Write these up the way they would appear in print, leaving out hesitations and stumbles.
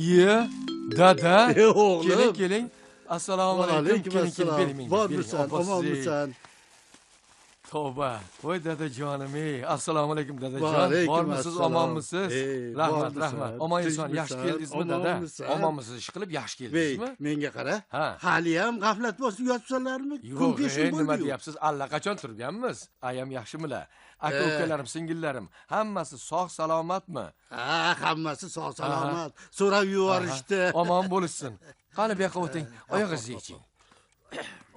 Iye, dada. O'g'lim. Keling, keling. Assalomu alaykum. Keling, keling, bering. Bormisan, omonmisan? Tavba. Voy dadajonim, ey. Assalomu alaykum dadajon. Bormisiz, omonmisiz? Rahmat, rahmat. Omon eson, yaxshi keldingizmi dada? Omonmisiz, ish qilib yaxshi keldingizmi? Menga qara. Hali ham g'aflat bosib yotibsanlarmi? Kun peshin bo'ldi. Nima deyapsiz? Allaqachon turganmiz. Ayam yaxshimilar? Aka ukalarim, singillarim, hammasi sog' salomatmi? Ha, hammasi sog' salomat. So'rab yuborishdi. Omon bo'lishsin. Qani bu yoqqa o'ting, oyog'ingizni yeching.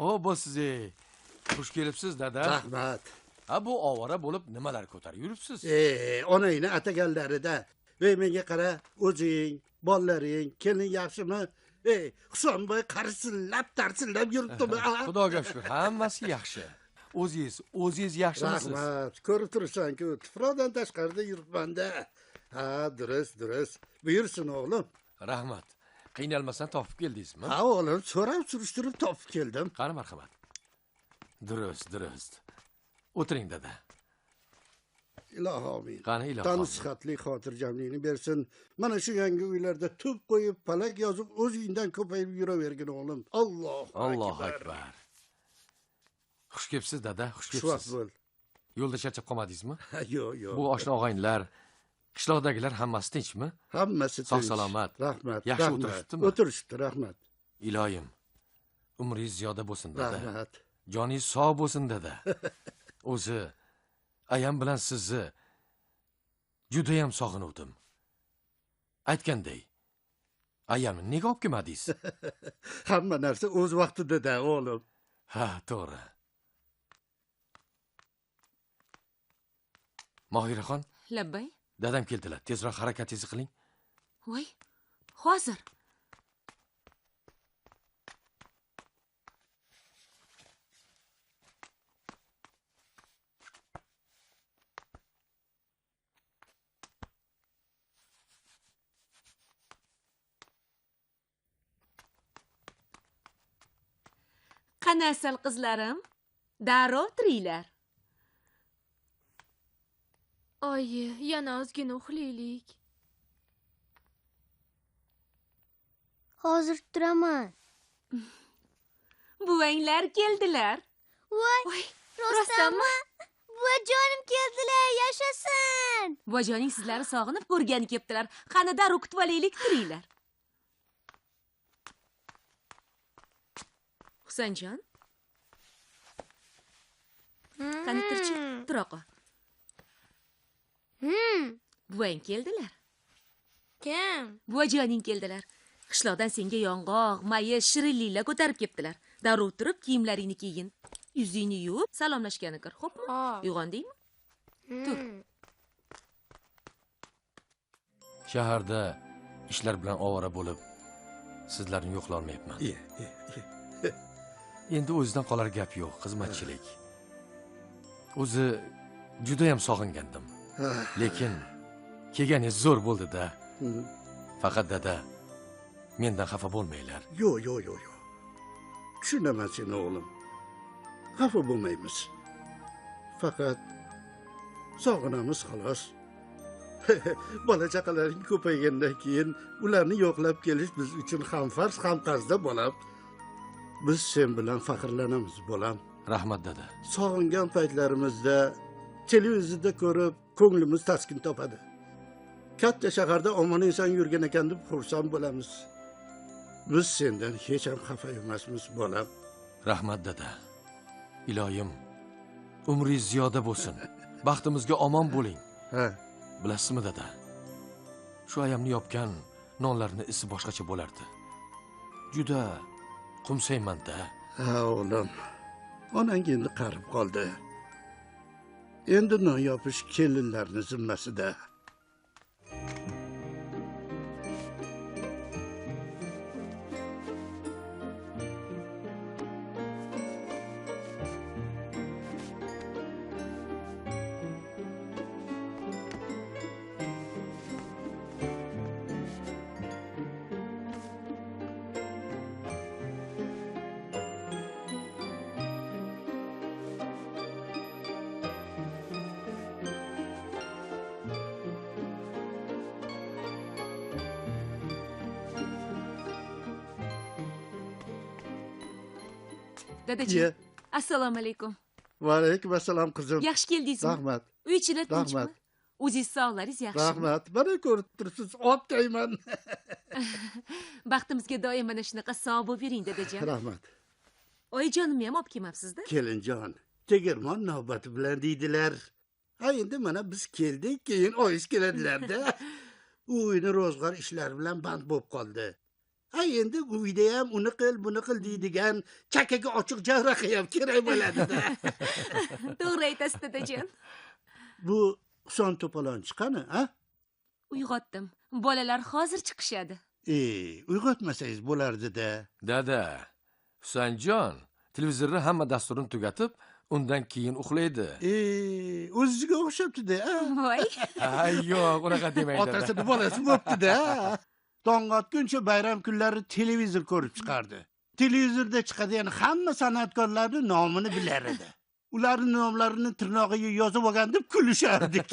O, bo'lsiz ey. Xush kelibsiz dada. Rahmat. Ha, bu ovora bo'lib nimalar ko'tarib yuribsiz? Onangni ataganlarida. Ey, menga qara, o'zing, bolalaring, kelin yaxshimi? Ey, Husanboy qarsillab, tarsillab yuribdimi? Xudoga shukr, hammasi yaxshi. O'zingiz yaxshimisiz? Rahmat. Ko'rib turibsan-ku, tuproqdan tashqarida yuribman-da. Ha, durust, durust. Buyursin o'g'lim. Rahmat. Qiynalmasdan topib keldingizmi? Ha, o'g'lim, so'rab surishtirib topib keldim. Qani marhamat. Durust, durust. O'tiring dada. Ilohi amin. Qani ilohi. Tan sihatli, xotirjamlikni bersin. Mana shu yangi uylarda tub qo'yib, palak yozib, o'z uyingdan ko'payib yuravergin o'g'lim. Allohu akbar. Allohu akbar. Xush kelibsiz dada, xush kelibsiz. Xushvaqt bo'l. Yo'lda charchab qolmadingizmi? Yo'q, yo'q. Bu oshna og'aynilar, qishloqdagilar hammasi tinchmi? Hammasi tinch. Sog' salomat. Rahmat. Yaxshi o'tirishibdimi? O'tirishibdi, rahmat. Iloyim, umringiz ziyoda bo'lsin dada. Rahmat. Joningiz sog' bo'lsin dada. O'zi ayam bilan sizni juda ham sog'inuvdim. Aytganday, ayamni nega olib kelmadingiz? Hamma narsa o'z vaqtida-da, o'g'lim. Ha, to'g'ri. Mohiraxon? Labbay. Dadam keldilar. Tezroq harakatingizni qiling. Voy, hozir. Qani asal qizlarim, darrov turinglar. Oyi, yana ozgina uxlaylik. Hozir turaman. Buvanglar keldilar. Voy, rostdanmi? Buvajonim keldilar, yashasin. Buvajoning sizlarni sog'inib ko'rgani kelibdilar. Qani darrov kutib olaylik, turinglar. Husanjon. Qani turchi, tura qol. Buvang keldilar. Kim? Buvajoning keldilar. Qishloqdan senga yong'oq, mayiz, shirinliklar ko'tarib kelibdilar. Darrov turib kiyimlaringni kiygin. Yuzingni yuvib, salomlashgani kir, xo'pmi? Uyg'ondingmi? Tur. Shaharda ishlar bilan ovora bo'lib, sizlarni yo'qla olmayapman. Endi o'zidan qolar gap yo'q, xizmatchilik. O'zi juda ham sog'ingandim. Lekin kelganingiz zo'r bo'ldi-da. Faqat dada, mendan xafa bo'lmanglar. Yo'q, yo'q, yo'q, yo'q. Tushunaman seni o'g'lim. Xafa bo'lmaymiz. Faqat sog'inamiz xolos. Bola chaqalaring ko'paygandan keyin ularni yo'qlab kelish biz uchun ham farz, ham qarzda bolam. Biz sen bilan faxrlanamiz bolam. Rahmat dada. Sog'ingan paytlarimizda televizorda ko'rib ko'nglimiz taskin topadi. Katta shaharda omon eson yurgan ekan deb xursand bo'lamiz. Biz sendan hech ham xafa emasmiz bolam. Rahmat dada. Iloyim, umringiz ziyoda bo'lsin. Baxtimizga omon bo'ling. Ha. Bilasizmi dada? Shu ayamni yopgan nonlarni isi boshqacha bo'lardi. Juda qumsayman-da. Ha, o'g'lim. Onang endi qarib qoldi. Endi non yopish kelinlarni zimmasida. Dadajon, assalomu alaykum. Va alaykum assalom qizim. Yaxshi keldingizmi? Rahmat. Uy ichida tinchmi? O'zingiz sog'laringiz yaxshimi? Rahmat. Mana ko'rib turibsiz, otdayman. Baxtimizga doim mana shunaqa sog' bo'lib yuring, dadajon. Rahmat. Oyijonimni ham olib kelmabsiz-da? Kelinjon, tegirmon navbati bilan deydilar. Ha, endi mana biz keldik, keyin oyiz keladilar-da. U uyni ro'zg'or ishlari bilan band bo'lib qoldi. Ha, endi uyda ham uni qil, buni qil deydigan chakaga ochiq jarrohi ham kerak bo'ladi-da. To'g'ri aytasiz, dadajon. Bu Husan to'polonchi qani, ha? Uyg'otdim. Bolalar hozir chiqishadi. Uyg'otmasangiz bo'lardi-da. Dada, Husanjon televizorda hamma dasturini tugatib, undan keyin uxlaydi. O'ziga o'xshabdi-da. Voy. Ha, yo'q, unaqa demang. Otasini bolasi bo'pti-da. Tong otguncha bayram kunlari televizor ko'rib chiqardi. Televizorda chiqadigan hamma san'atkorlarning nomini bilar edi. Ularning nomlarini tirnog'iga yozib olgan deb kulishardik.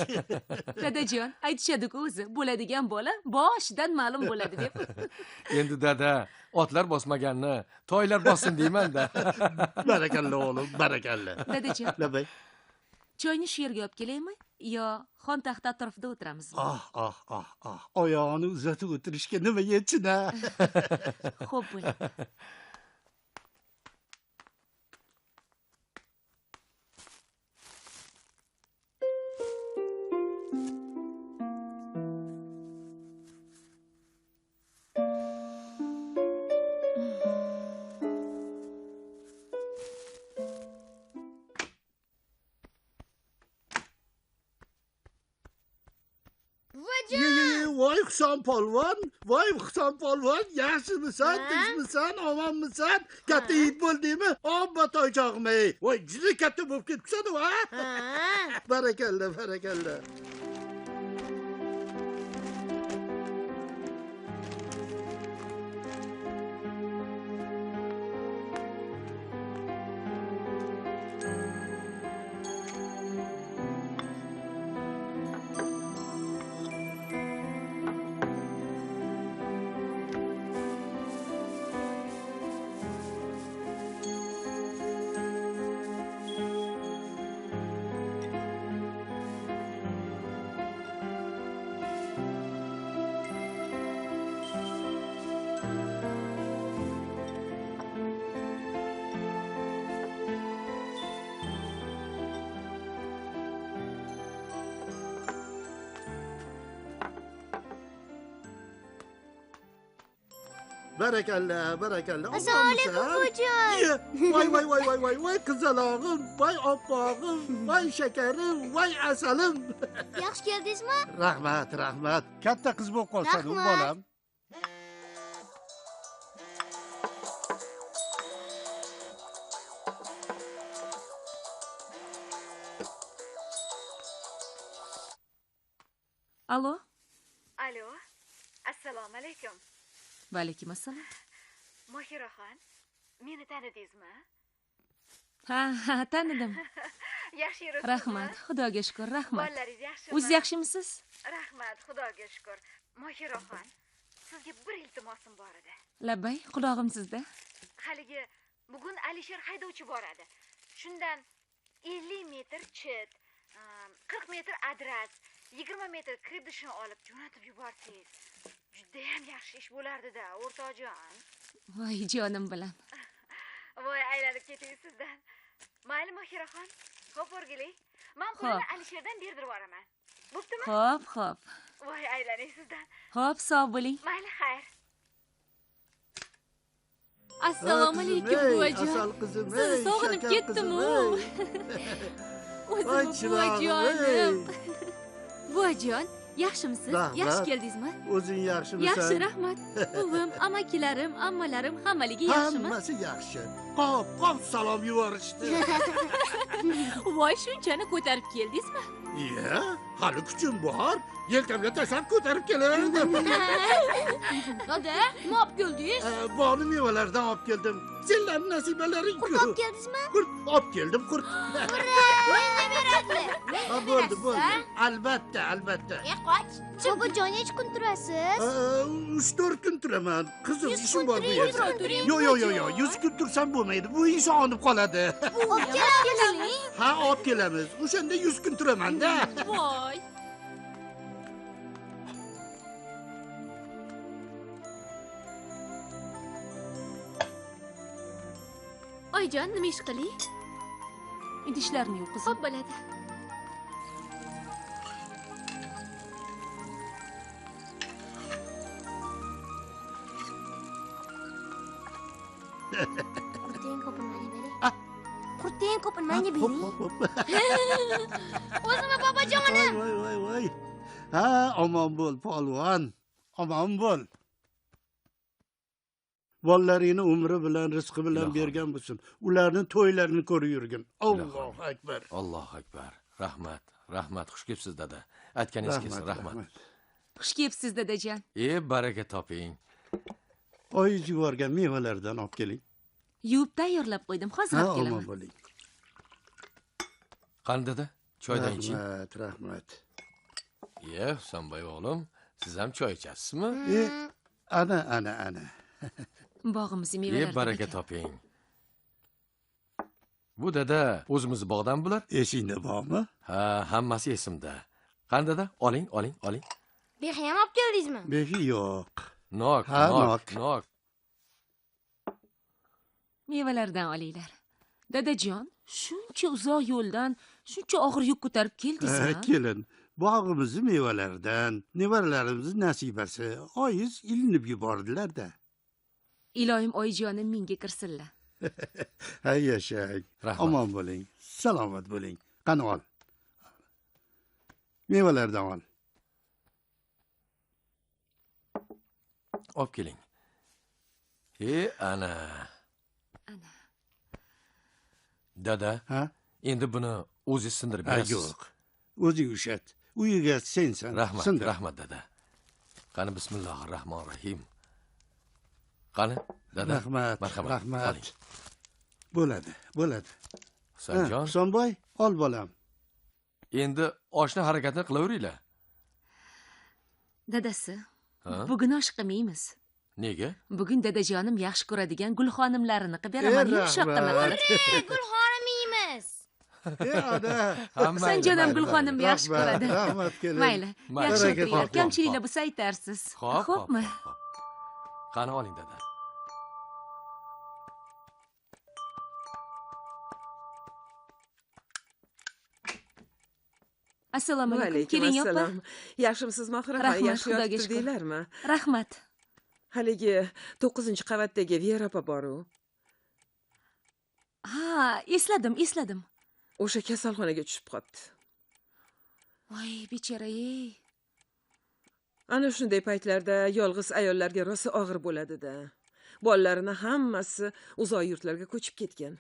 Dadajon, aytishadi-ku o'zi, bo'ladigan bola boshidan ma'lum bo'ladi deb. Endi dada, otlar bosmaganni toylar bossin deyman-da. Barakalla o'g'lim, barakalla. Dadajon. Labay. Choyni shu yerga olib kelaymi yo xon taxti atrofida o'tiramizmi? Ah, ah, ah, ah. Oyog'ini uzatib o'tirishga nima yetsin-a? Xo'p bo'ladi. Voy Husan polvon, voy Husan polvon, yaxshimisan, tinchmisan, omonmisan? Katta yigit bo'ldingmi? Obbo toychog'im, ey. Voy, juda katta bo'lib ketibsan-u, ha? Barakalla, barakalla. Barakalla, barakalla. Assalomu alaykum, buvijon. Voy, voy, voy, voy, voy, voy, qizalog'im, voy oppog'im, voy shakarim, voy asalim. Yaxshi keldingizmi? Rahmat, rahmat. Katta qiz bo'lib qolsan, u bolam. Alo. Alo. Assalomu alaykum. Va alaykum assalom. Mohiraxon, meni tanidingizmi? Ha, ha, tanidim. Yaxshi yuribsizmi? Rahmat, Xudoga shukr, rahmat. Bolalaringiz yaxshimi? O'zingiz yaxshimisiz? Rahmat, Xudoga shukr. Mohiraxon, sizga bir iltimosim bor edi. Labbay, qulog'im sizda. Haligi bugun Alisher haydovchi boradi. Shundan 50 metr chit, 40 metr adras, 20 metr kribdishini olib jo'natib yuborsangiz. Juda ham yaxshi ish bo'lardi-da, o'rtoqjon. Voy jonim bilan. Voy aylanib ketay sizdan. Mayli Mohiraxon, xo'p o'rgiling. Men pulni Alisherdan berdirib yuboraman. Bo'ptimi? Xo'p, xo'p. Voy aylanay sizdan. Xo'p, sog' bo'ling. Mayli, xayr. Assalomu alaykum, buvajon. Asal qizim, sizni sog'inib ketdim-u. O'zim buvajonim. Buvajon, yaxshimisiz? Yaxshi keldingizmi? O'zing yaxshimisan? Yaxshi, rahmat. Buvim, amakilarim, ammalarim hammaligi yaxshimi? Hammasi yaxshi. Qop, qop salom yuborishdi. Voy, shunchani ko'tarib keldingizmi? Iya, hali kuchim bor. Yelkamga tashlab ko'tarib kelaverdim. Dada, nima olib keldingiz? Bog'ni mevalardan olib keldim. Senlarning nasibalaring. Qurt olib keldingizmi? Qurt olib keldim, qurt. Menga berasiz. Ha, bo'ldi, bo'ldi. Albatta, albatta. Qoch. Bobojon, necha kun turasiz? 3-4 kun turaman. Qizim, ishim bor bu yerda. Yo'q, yo'q, yo'q, yo'q. 100 kun tursam bo'lmaydi. Bu ish og'inib qoladi. Olib kelamiz. Ha, olib kelamiz. O'shanda 100 kun turaman-da. Voy. Oyijon, nima ish qiling? Idishlarni yuv, qizim. Xo'p bo'ladi. Qurtning ko'pini menga bering. Qurtning ko'pini menga bering. O'zimni bobojonim. Voy, voy, voy. Ha, omon bo'l, polvon. Omon bo'l. Bolalaringni umri bilan, rizqi bilan bergan bo'lsin. Ularning to'ylarini ko'rib yurgin. Allohu akbar. Allohu akbar. Rahmat, rahmat. Xush kelibsiz, dada. Aytganingiz kelsin, rahmat. Xush kelibsiz, dadajon. Baraka toping. Oyiz yuborgan mevalardan olib keling. Yuvib tayyorlab qo'ydim, hozir olib kelaman. Omon bo'ling. Qani dada, choydan iching. Rahmat, rahmat. Husanboy o'g'lim, siz ham choy ichasizmi? Ana, ana, ana. Bog'imizni mevalaridan. Baraka toping. Bu dada o'zimiz bog'dan bular. Esingda bormi? Ha, hammasi esimda. Qani dada, oling, oling, oling. Behi ham olib keldingizmi? Behi yo'q. Nok, nok, nok. Mevalardan olinglar. Dadajon, shuncha uzoq yo'ldan, shuncha og'ir yuk ko'tarib keldingizmi? Kelin, bog'imizni mevalaridan, nevaralarimizni nasibasi, oyiz ilinib yubordilar-da. Iloyim oyijonim menga kirsinlar. Ha, yashang. Omon bo'ling, salomat bo'ling. Qani ol. Mevalardan ol. Olib keling. Ana. Ana. Dada, endi buni o'zingiz sindirib berasiz. Yo'q. O'zing ushat. Uyiga sensan. Rahmat, rahmat dada. Qani bismillahirrohmanirrohim. Qani, dada. Rahmat, rahmat. Bo'ladi, bo'ladi. Husanjon. Husanboy, ol bolam. Endi oshni harakatini qilaveringlar. Dadasi, bugun osh qilmaymiz. Nega? Bugun dadajonim yaxshi ko'radigan gulxonimlarini qilib beraman, yumshoqqina qilib. Gulxonim yeymiz. Husanjon ham gulxonimni yaxshi ko'radi. Rahmat, kelin. Mayli, yaxshi o'tiringlar. Kamchiliklar bo'lsa aytarsiz. Xo'pmi? Qani oling dada. Assalomu alaykum. Keling opa. Yaxshimisiz, Mohira opa? Yaxshi yotib turdinglarmi? Rahmat. Haligi 9-qavatdagi Vera opa bor-u. Ha, esladim, esladim. O'sha kasalxonaga tushib qoldi. Voy, bechora-ey. Ana shunday paytlarda yolg'iz ayollarga rosa og'ir bo'ladi-da. Bolalarini hammasi uzoq yurtlarga ko'chib ketgan.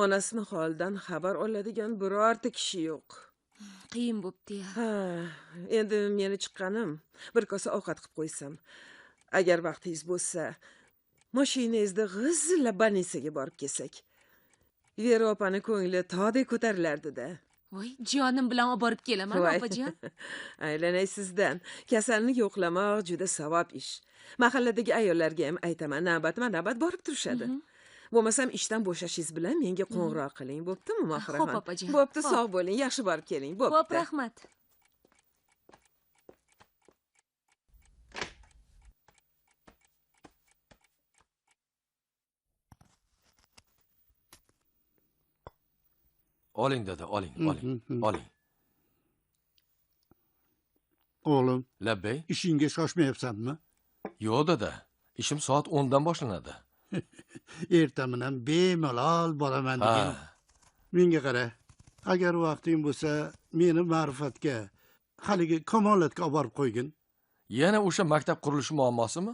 Onasini holidan xabar oladigan birorta kishi yo'q. Qiyin bo'pti-ya. Ha, endi meni chiqqanim bir kosa ovqat qilib qo'ysam. Agar vaqtingiz bo'lsa, mashinangizda g'izillab больницаga borib kelsak. Vera opani ko'ngli tog'dek ko'tarilardi-da. Voy, jonim bilan olib borib kelaman, opajon. Aylanay sizdan. Kasalni yo'qlamoq juda savob ish. Mahalladagi ayollarga ham aytaman, navbatma-navbat borib turishadi. Bo'lmasam ishdan bo'shashingiz bilan menga qo'ng'iroq qiling, bo'ptimi, Mohiraxon? Xo'p, opajon. Bo'pti, sog' bo'ling, yaxshi borib keling, bo'pti. Xo'p, rahmat. Oling dada, oling, oling, oling. O'g'lim. Labbay. Ishingga shoshmayapsanmi? Yo'q dada, ishim soat 10 dan boshlanadi. Erta bilan bemalol boraman degan. Menga qara, agar vaqting bo'lsa, meni Ma'rifatga, haligi Kamolatga olib borib qo'ygin. Yana o'sha maktab qurilishi muammosimi?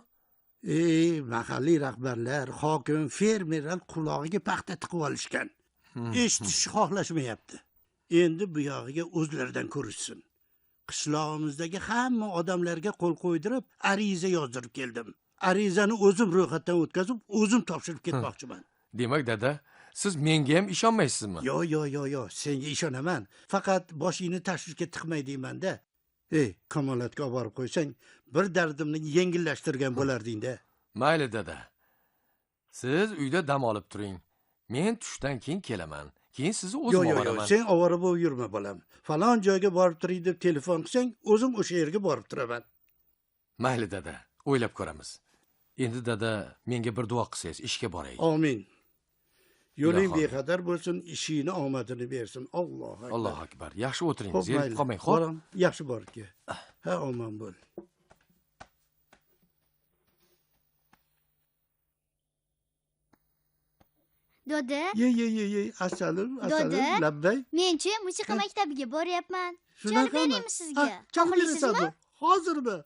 Mahalliy rahbarlar, hokim, fermerlar qulog'iga paxta tiqib olishgan. Eshitish xohlashmayapti. Endi bu yog'iga o'zlaridan ko'rishsin. Qishlog'imizdagi hamma odamlarga qo'l qo'ydirib, ariza yozdirib keldim. Arizani o'zim ro'yxatdan o'tkazib, o'zim topshirib ketmoqchiman. Demak, dada, siz menga ham ishonmaysizmi? Yo, yo, yo, yo, senga ishonaman. Faqat boshingni tashvishga tiqmay deyman-da. Ey, Kamolotga olib borib qo'ysang, bir dardimni yengillashtirgan bo'larding-da. Mayli, dada. Siz uyda dam olib turing. Men tushdan keyin kelaman. Keyin sizni o'zim olib boraman. Yo'q, sen ovora bo'lib yurma, bolam. Falon joyga borib turing deb telefon qilsang, o'zim o'sha yerga borib turaman. Mayli, dada, o'ylab ko'ramiz. Endi dada, menga bir duo qilsangiz, ishga boray. Amin. Yo'ling bexatar bo'lsin, ishingni omadini bersin. Allohu akbar. Allohu akbar. Yaxshi o'tiring, zerikib qolmang, xo'p? Yaxshi borib kel. Ha, omon bo'l. Doda. Ye, ye, ye, ye, asalim, asalim, labbay. Menchi musiqa maktabiga boryapman. Chalib beraymi sizga? Chalib berasanmi? Hozirmi?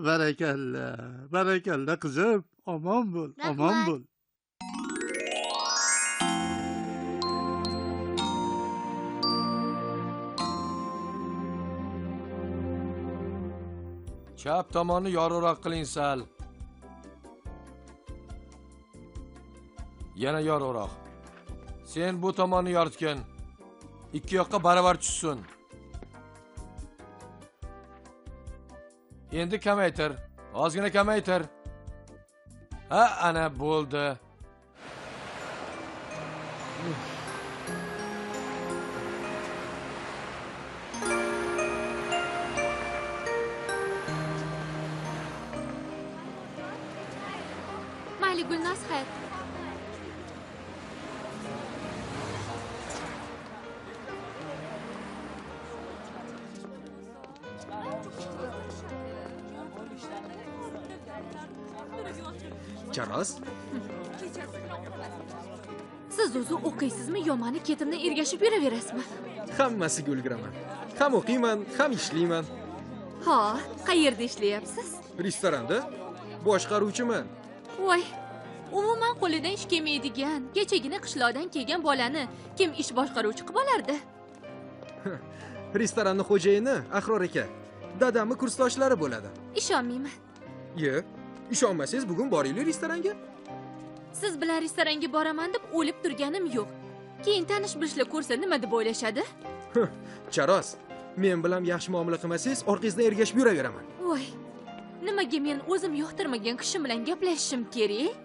Barakalla, barakalla qizim, omon bo'l, omon bo'l. Chap tomonni yorug'roq qiling sal. Yana yorug'roq. Sen bu tomonni yoritgin. Ikki yoqqa baravar tushsin. Endi kamaytir. Ozgina kamaytir. Ha, ana bo'ldi. Mayli, Gulnoz, xayr. Charos? Siz o'zi o'qiysizmi yo meni ketimdan ergashib yuraverasizmi? Hammasiga ulguraman. Ham o'qiyman, ham ishlayman. Ha, qayerda ishlayapsiz? Restoranda boshqaruvchiman. Voy, umuman qo'lidan ish kelmaydigan, kechagina qishloqdan kelgan bolani kim ish boshqaruvchi qilib olardi? Restoranning xo'jayini Ahror aka. Dadamni kursdoshlari bo'ladi. Ishonmayman. Ye, ishonmasangiz bugun boraylik restoranga. Siz bilan restoranga boraman deb o'lib turganim yo'q. Keyin tanish bilishlar ko'rsa nima deb o'ylashadi? Charos, men bilan yaxshi muomala qilmasangiz, orqangizdan ergashib yuraveraman. Voy, nimaga men o'zim yoqtirmagan kishi bilan gaplashishim kerak?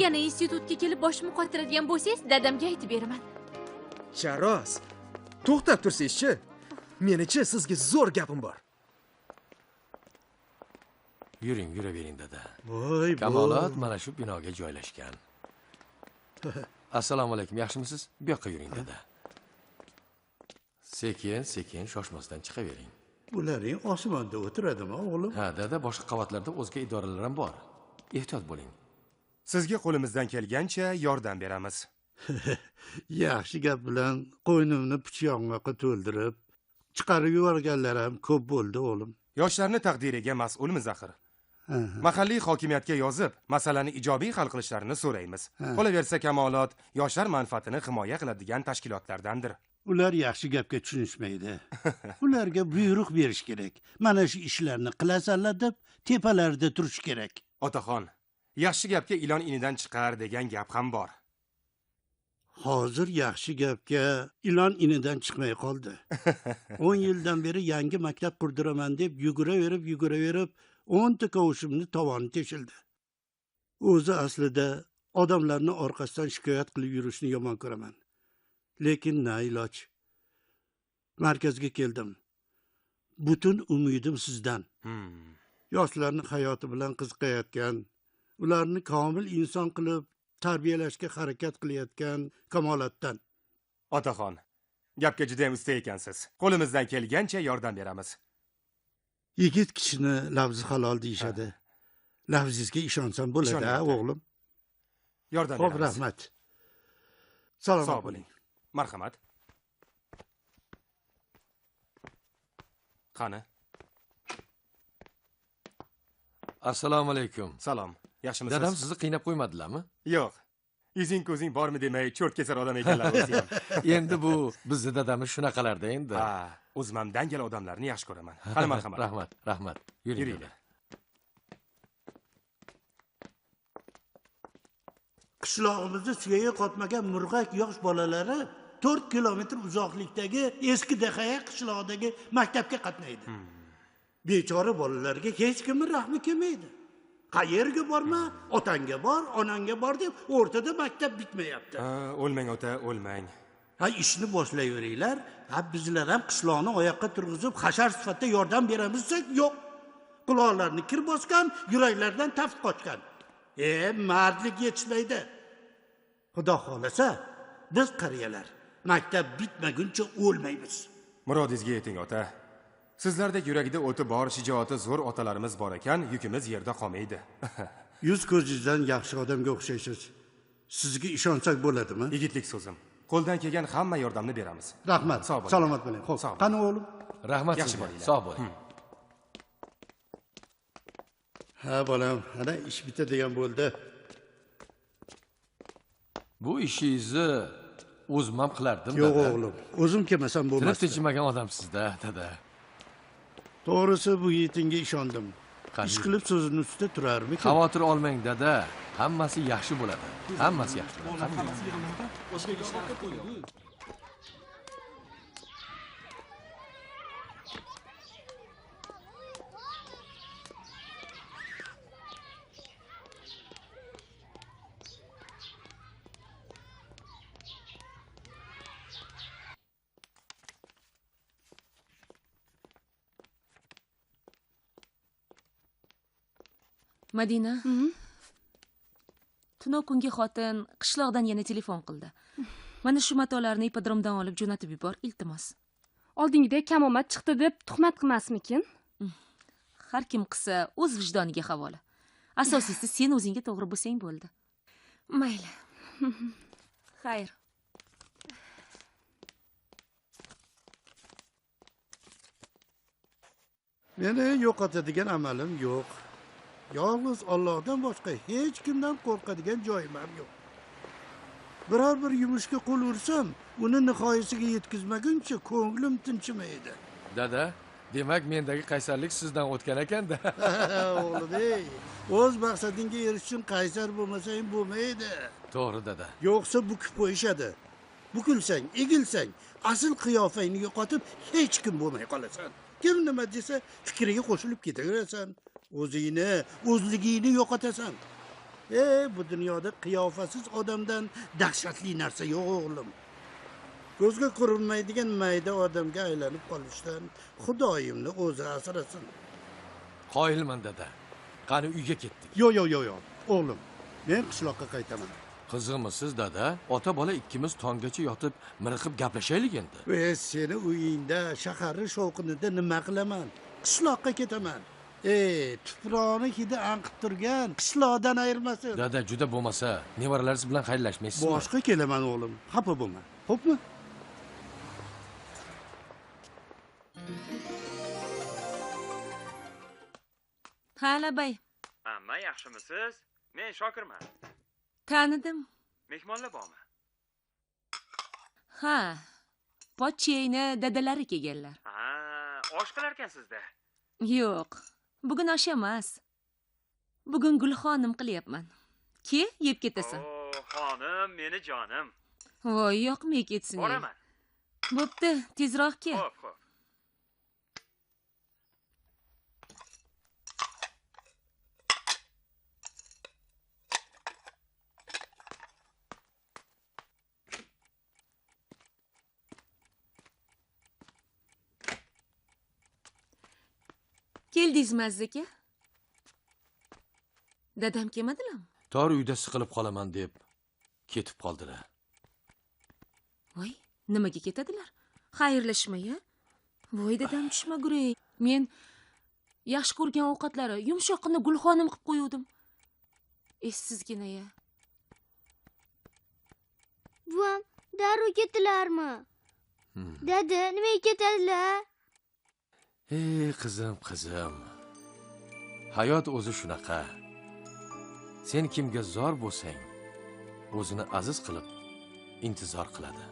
Yana institutga kelib boshimni qotiradigan bo'lsangiz, dadamga aytib beraman. Charos, to'xtab tursangiz-chi? Menichi sizga zo'r gapim bor. Yuring, yuravering dada. Voy, Kamolot mana shu binoga joylashgan. Assalomu alaykum, yaxshimisiz? Bu yoqqa yuring dada. Sekin, sekin shoshmasdan chiqavering. Bularning osmonda o'tiradimi, o'g'lim? Ha, dada, boshqa qavatlarda o'zga idoralar ham bor. Ehtiyot bo'ling. Sizga qo'limizdan kelgancha yordam beramiz. Yaxshi gap bilan qo'ynimni pichog'ga to'ldirib chiqarib yuborganlar ham ko'p bo'ldi, o'g'lim. Yoshlarni taqdiriga mas'ulmiz axir. Mahalliy hokimiyatga yozib, masalani ijobiy hal qilishlarini so'raymiz. Qolaversa Kamolot yoshlar manfaatini himoya qiladigan tashkilotlardandir. Ular yaxshi gapga tushunishmaydi. Ularga buyruq berish kerak. Mana shu ishlarni qilasanlar deb tepalarida turish kerak. Otaxon, yaxshi gapga ilon inidan chiqar degan gap ham bor. Hozir yaxshi gapga ilon inidan chiqmay qoldi. 10 yildan beri yangi maktab qurdiraman deb yuguraverib 10 ta kavushimni tovoni teshildi. O'zi aslida odamlarni orqasidan shikoyat qilib yurishni yomon ko'raman. Lekin na iloj. Markazga keldim. Butun umidim sizdan. Yoshlarning hayoti bilan qiziqayotgan, ularni komil inson qilib tarbiyalashga harakat qilayotgan Kamolatdan. Otaxon, gapga juda ham usta ekansiz. Qo'limizdan kelgancha yordam beramiz. Yigit kishini lafzi halol deyishadi. Lafzingizga ishonsam bo'ladi, ha, o'g'lim. Yordam beramiz. Xo'p, rahmat. Salomat bo'ling. Marhamat. Qani? Assalomu alaykum. Salom. Yaxshimisiz? Dadam sizni qiynab qo'ymadilarmi? Yo'q. Yuzing ko'zing bormi demay cho'rt kesar odam ekanlar o'zi ham. Endi bu bizni dadamiz shunaqalarda endi. Ha, o'zim ham dangal odamlarni yaxshi ko'raman. Qani marhamat. Rahmat, rahmat. Yuringlar. Qishlog'imizda suyagi qotmagan murg'ak yosh bolalari 4 kilometr uzoqlikdagi eski Dehaya qishlog'idagi maktabga qatnaydi. Bechora bolalarga hech kimning rahmi kelmaydi. Qayerga borma, otangga bor, onangga bor deb o'rtada maktab bitmayapti. O'lmang ota, o'lmang. Ha, ishni boshlayveringlar. Ha, bizlar ham qishloqni oyoqqa turg'izib, hashar sifatida yordam beramiz desak, yo'q. Quloqlarini kir bosgan, yuraklaridan taft qochgan. Mardlik yetishmaydi. Xudo xolasa, biz qariyalar maktab bitmaguncha o'lmaymiz. Murodingizga yeting ota. Sizlardek yuragida o'ti bor, shijoati zo'r otalarimiz bor ekan, yukimiz yerda qolmaydi. Yuz ko'zingizdan yaxshi odamga o'xshaysiz. Sizga ishonsak bo'ladimi? Yigitlik so'zim. Qo'ldan kelgan hamma yordamni beramiz. Rahmat. Salomat bo'ling. Xo'p, qani o'g'lim? Rahmat sizga. Sog' bo'ling. Ha, bolam, ana ish bitadigan bo'ldi. Bu ishingizni o'zim ham qilardim. Yo'q o'g'lim, o'zim kelmasam bo'lmasdi. Tinib tinchimagan odamsiz-da, dada. To'g'risi bu yetimga ishondim. Ish qilib so'zini ustida turarmikin? Xavotir olmang dada, hammasi yaxshi bo'ladi. Hammasi yaxshi bo'ladi. Madina, tunov kungi xotin qishloqdan yana telefon qildi. Mana shu matolarni ipodromdan olib jo'natib yubor, iltimos. Oldingidek kamomad chiqdi deb tuhmat qilmasmikin? Har kim qilsa o'z vijdoniga havola. Asosiysi sen o'zingga to'g'ri bo'lsang bo'ldi. Mayli. Xayr. Meni yo'qotadigan amalim yo'q. Yolg'iz Allohdan boshqa hech kimdan qo'rqadigan joyim ham yo'q. Biror bir yumushga qo'l ursam, uni nihoyasiga yetkazmaguncha ko'nglim tinchimaydi. Dada, demak mendagi qaysarlik sizdan o'tgan ekan-da. O'g'lim, ey, o'z maqsadingga erishish uchun qaysar bo'lmasang bo'lmaydi. To'g'ri, dada. Yo'qsa bukib qo'yishadi. Bukilsang, egilsang, asl qiyofangni yo'qotib hech kim bo'lmay qolasan. Kim nima desa, fikriga qo'shilib ketaverasan. O'zingni, o'zligingni yo'qotasan. Bu dunyoda qiyofasiz odamdan dahshatli narsa yo'q, o'g'lim. Ko'zga ko'rinmaydigan mayda odamga aylanib qolishdan Xudoyimni o'zi asrasin. Qoyilman, dada. Qani uyga ketdik. Yo'q, yo'q, yo'q, yo'q. O'g'lim, men qishloqqa qaytaman. Qizig'misiz, dada? Ota bola ikkimiz tonggacha yotib, miriqib gaplashaylik endi. Seni uyingda, shaharning shovqinida nima qilaman? Qishloqqa ketaman. Tuproqni hidi anqib turgan qishloqdan ayirmasin. Dada, juda bo'lmasa, nevaralaringiz bilan xayrlashmaysizmi? Boshqa kelaman, o'g'lim. Xafa bo'lma. Xo'pmi? Ha, labay. Amma yaxshimisiz? Men Shokirman. Tanidim. Mehmonlar bormi? Ha. Pochchayni dadalari kelganlar. Ha, osh qilarkansizda. Yo'q, bugun osh emas. Bugun Gulxonim qilyapman. Ke, yeb ketasan. O, xonim, meni jonim. Voy, yoqmay ketsin. Boraman. Bo'pti, tezroq kel. Xo'p, xo'p. Keldingizmi, Aziz aka? Dadam kelmadilarmi? Tor uyda siqilib qolaman deb ketib qoldilar. Voy, nimaga ketadilar? Xayrlashmay-a? Voy, dadam tushmaguray. Men yaxshi ko'rgan ovqatlari yumshoqqina Gulxonim qilib qo'yuvdim. Essizgina-ya. Buvam, darrov ketdilarmi? Dada, nimaga ketadilar? Ey qizim, qizim. Hayot o'zi shunaqa. Sen kimga zor bo'lsang, o'zini aziz qilib intizor qiladi.